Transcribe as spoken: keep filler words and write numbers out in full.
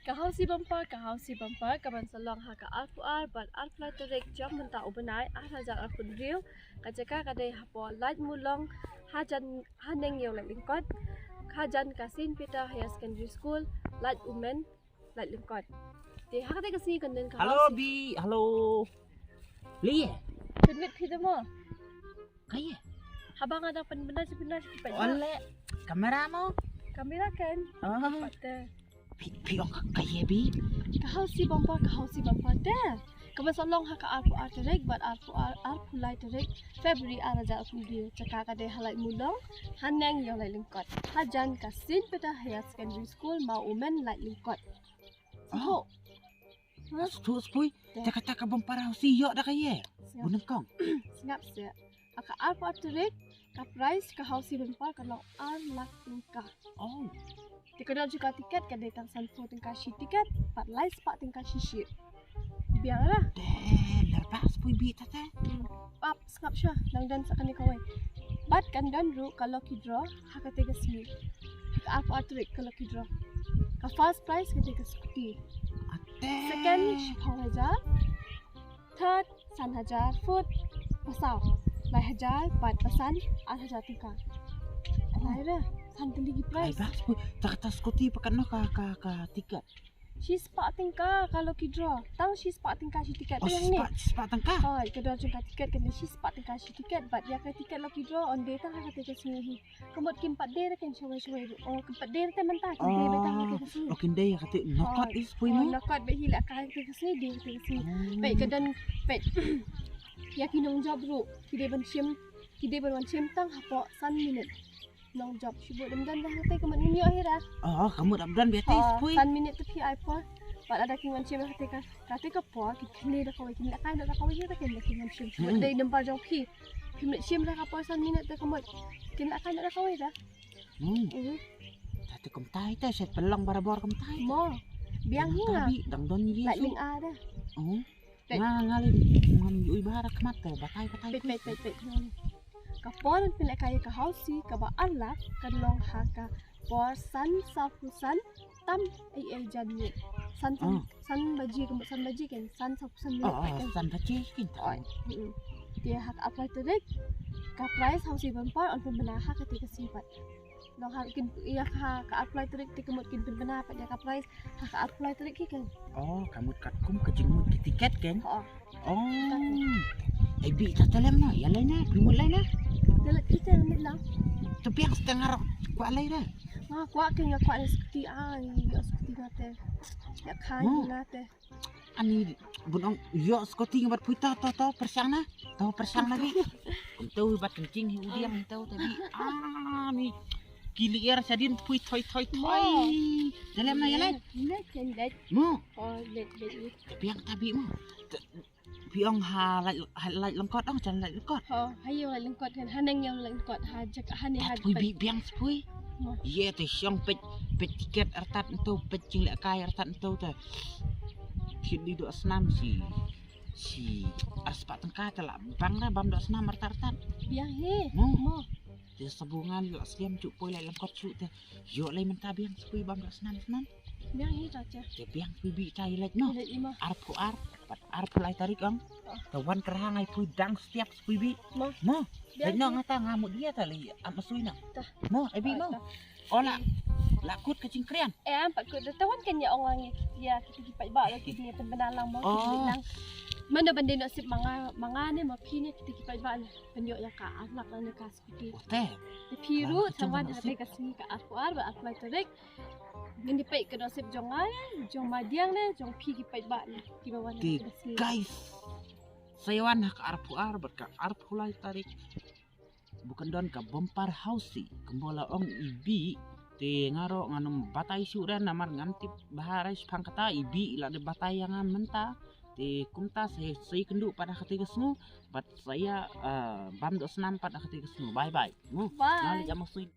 Ka Housie Bumper, ka Housie Bumper, ka ban sa long ha ka arphew ar bad arphew lai tarik jong mynta u bnai, ar hajar arphew hynriew, ka jaka ka dei hapoh Laitumlong, hajan, haneng ïew Laitlyngkot, hajan ka Saint Peter Higher Secondary School, Laitummen, Laitlyngkot. Te ha kata ka sngi kan don ka Hello, Housie. Bi. Hello. Li. Pynwit phi te mo. Kaei? Haba nga dang pynbna shi pynbna shi pynbna. Ole. Kamera mo. Kamera kan. Oh. Pate. Phi, phi ong ka kaei, Bi? Ka Housie Bumper, ka Housie Bumper te. Ka ban sa long ha ka arphew ar tarik bad arphew ar, arphew lai tarik February ar hajar arphew hynriew. Jaka ka dei ha Laitumlong, haneng ïew Laitlyngkot, hajan ka Saint Peter Higher Secondary School, Mawmen, Laitlyngkot. Oh. Sngewthuh. Sngewthuh spui. Te. Te kata ka bumper housie ïoh da kaei? Sngap. Bun nyngkong. Sngap seh. Ha ka arphew ar tarik, ka prize ka Housie Bumper ka long ar lak tyngka. Oh. Te ka dor jong ka tiket ka dei tang sanphew tyngka shi tiket bad lai spah tyngka shi shi. Biang lah. Te, lar ba spui Bi ta te. Hmm. Pap, sngap shuwa, nang don sa kane kawei. Bad kan don ruh ka lucky draw ha kata ka sngi. Ha ka arphew ar tarik ka lucky draw. Ka first prize ka dei ka scooty. Ate. Second, shiphew hajar. Third, san hajar. Fourth, ba saw, lai hajar. Bad ba san, ar hajar tyngka. Lai re, san tylli ki prize. Ai ba, sku-, ta, ta scooty pat katno ka, ka, ka tiket? Shi spah tyngka ka lucky draw. Tang shi spah tyngka shi tiket. Oh, te shi ïa kane. Spah, shi spah tyngka? Oh, ka dor jong ka tiket kan dei shi spah tyngka shi tiket. Bad ïa ka tiket lucky draw yn dei tang ha kata ka sngi hi. Ka mut kim pat dei re kan shawei shawei ruh. Oh, kim pat dei re te mynta, kim dei beit tang ha kata ka sngi. Oh, kin dei ha kata, nokot is pui. Oh, no? Nokot beit hi la ka ha kata ka sngi, dei ha kata ka sngi. Oh. Beit ka don, beit. Ïa ki nongjop ruh, ki dei ban shim, ki dei ban wan shim tang hapoh san minit. Nongjop shibun ym don da hangtei, ka mut ngin ïoh hi ra. Oh, ka mut ym don beit te spui. San minit te phi ai por. Bad lada kin wan shim da hangtei ka, ka te ka por, kin khlei da kawei, kin lehkai noh da kawei hi ra, kin lehkai wan shim. Hmm. Dei number jong phi. Phim leit shim da ka por san minit te ka mut kin lehkai noh da kawei ra. Hmm. Mhm. Ta te kumta hi te, shet pynlong barabor kumta hi te. Mo. Biang hi nga. Dang don ïa su. Lait ling a da. Oh. Peit. Nga, nga lei ngam ïohi bha ha khmat te, batai, batai. Peit, peit, peit, peit. Ka por ban pynlehkai ïa ka housie kaba ar lak kan long ha ka por san sawphew san tam ei ei jan miet. San, san, ah, san baje, ka mut san baje kan, san sawphew san miet. Oh, oh, kan. San baje kan. Oi. Mm. Te ha ka arphew lai tarik ka prize housie bumper yn pynbna ha kata ka sngi pat. Long ha kin ïa ka, ka arphew lai tarik te ka mut kin pynbna pat ïa ka prize ha ka arphew lai tarik hi kan. Oh, ka mut katkum ka jingmut ki tiket kan? Oh. Oh. Ai Bi, ta, ta lem noh, ïa lei noh, phi mut lei noh. Te leit ite mut noh. To biang steng arok, kwah lei noh. Nga kwah kan, nga kwah lei scooty, ai, ïoh scooty nga te. Ïa kha nga te. Ani bun ong ïoh scooty nga bad phi, to, to, to pyrshang noh. To pyrshang noh Bi. Kumto bad kencing hi u diang to te Bi. Ah, mi. Ki lyer shadien phi thoi, thoi, thoi. Mo. Ïa lem noh, ïa lem. Leit, leit, leit. Mo. Oh, leit, leit, leit. Te biang ta Bi mo. Te, phi ong ha Lait, ha Laitlyngkot ong, jan Laitlyngkot. Oh, ha ïew Laitlyngkot kan, haneng ïew Laitlyngkot, ha jak, haneng ha. Phi Bi biang spui. Mo. Ïa te shong peit, peit tiket artat nto, peit jinglehkai artat nto te. Khit di doh snam shi, shi ar spah tyngka te la bang ra bam doh snam artat artat. Biang hi. Mo. Mo. Te sa bungan la sliam ju poi Laitlyngkot shu te. Ïoh lei mynta biang spui bam doh snam snam. Biang hi ta te. Te biang spui Bi, ta ïa leit noh. Ïa leit noh. Arphew ar, pat arphew lai tarik ong. Oh. Te wan kyrhang ai phi dang stiap spui Bi. Mo. Mo. Biang leit noh hi. Nga ta nga mut ïa ta lei ap masui noh. Ta. Mo, ai Bi mo. Ta. Ola. La kut ka jingkren. Eh, am pat kut, te wan kan ïa ong lang ïa, ïa kita ki paidbah la ki ïa pynbna lang mo. Oh. Ki lang. Mano ban dei noh sip ma nga, ma nga ne ma phi ne kita ki paidbah ne. Pynïoh ïa ka, anak ne ka. Te. Te phi ruh sa wan ha kata ka sngi ka arphew ar bad arphew lai tarik. Ngin ïa peit ka dohsep jong nga, jong madiang ne jong phi ki paidbah ne kiba wan ha kata ka sngi. Guys, sa ïa wan ha ka arphew ar bad ka arphew lai tarik. Ba kan don ka bumper housie kumba la ong i Bi. Te nga ruh ngan ym batai shuh re namar ngam tip bha re shaphang kata, i Bi i la dep batai ïa nga mynta. Te kumta sa ïa, sa ïakynduh pat ha kata ka sngi. Bad sa ïa, ah, bam doh snam pat ha kata ka sngi. Bye bye. Hmm. Bye. Nga leit ïa ma sui.